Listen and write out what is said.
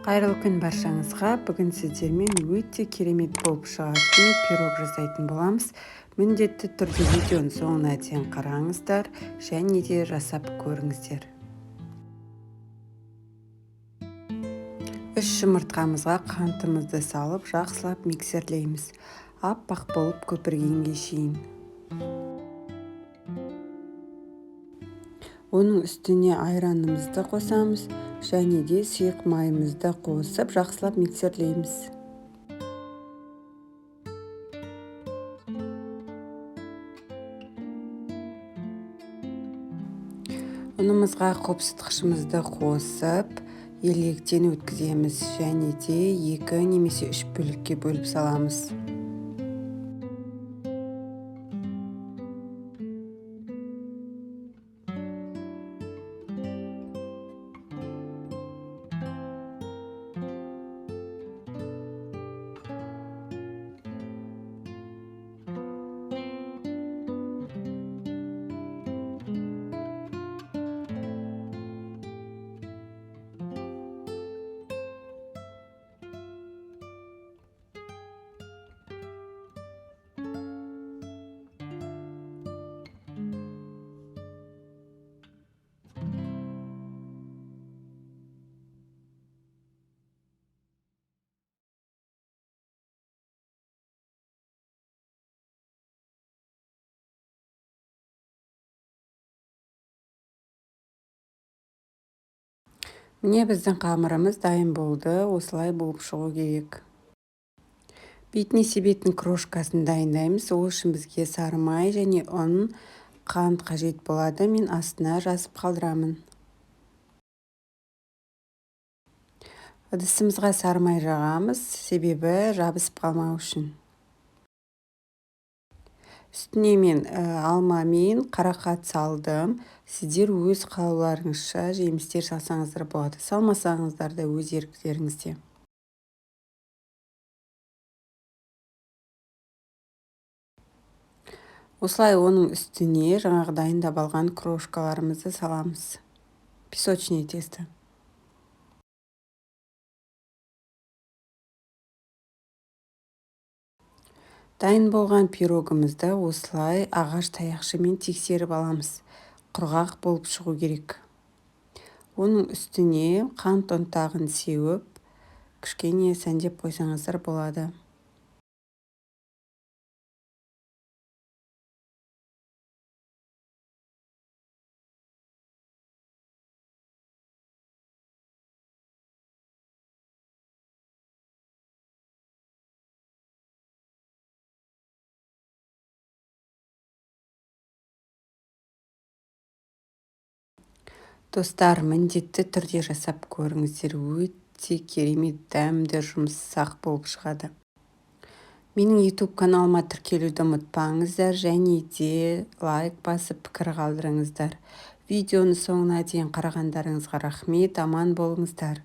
Қайырлы күн баршаңызға. Бүгін сіздермен өте керемет болып шығатын пирог жасайтын боламыз. Міндетті түрде видеоның соңына дейін қараңыздар және де жасап көріңіздер. 3 жұмыртқамызға қантымызды салып, жақсылап миксерлейміз. Аппақ болып көпіргенге шейін. Оның үстіне айранымызды қосамыз және де сұйық майымызды қосып, жақсылап миксерлейміз. Ұнымызға қопсытқышымызды қосып, електен өткіземіз және де 2 немесе 3 бөлікке бөліп саламыз. Міне, біздің қамырымыз дайын болды. Осылай болып шығу керек. Бетіне себетін крошкасын дайындаймыз. Ол үшін бізге сары май және ұн, қант қажет болады. Мен астына жазып қалдырамын. Ыдысымызға сары май жағамыз, себебі жабысып қалмау үшін. Үстіне мен алма мен қарақат салдым. Сіздер өз қалауларыңызша жемістер салсаңыздар болады. Салмасаңыздар да өз еріктеріңізде. Осылай оның үстіне жаңағы дайындап алған крошкаларымызды саламыз. Песочное тесто. Дайын болған пирогымызды осылай ағаш таяқшамен тексеріп аламыз. Құрғақ болып шығу керек. Оның үстіне қант ұнтағын сеуіп, кішкене сәндеп қойсаңыздар болады. Достар, міндетті түрде жасап көріңіздер. Өте керемет дәмді, жұмсақ болып шығады. Менің YouTube каналыма тіркелуді ұмытпаңыздар және де лайк басып пікір қалдырыңыздар. Видеоны соңына дейін қарағандарыңызға рахмет. Аман болыңыздар.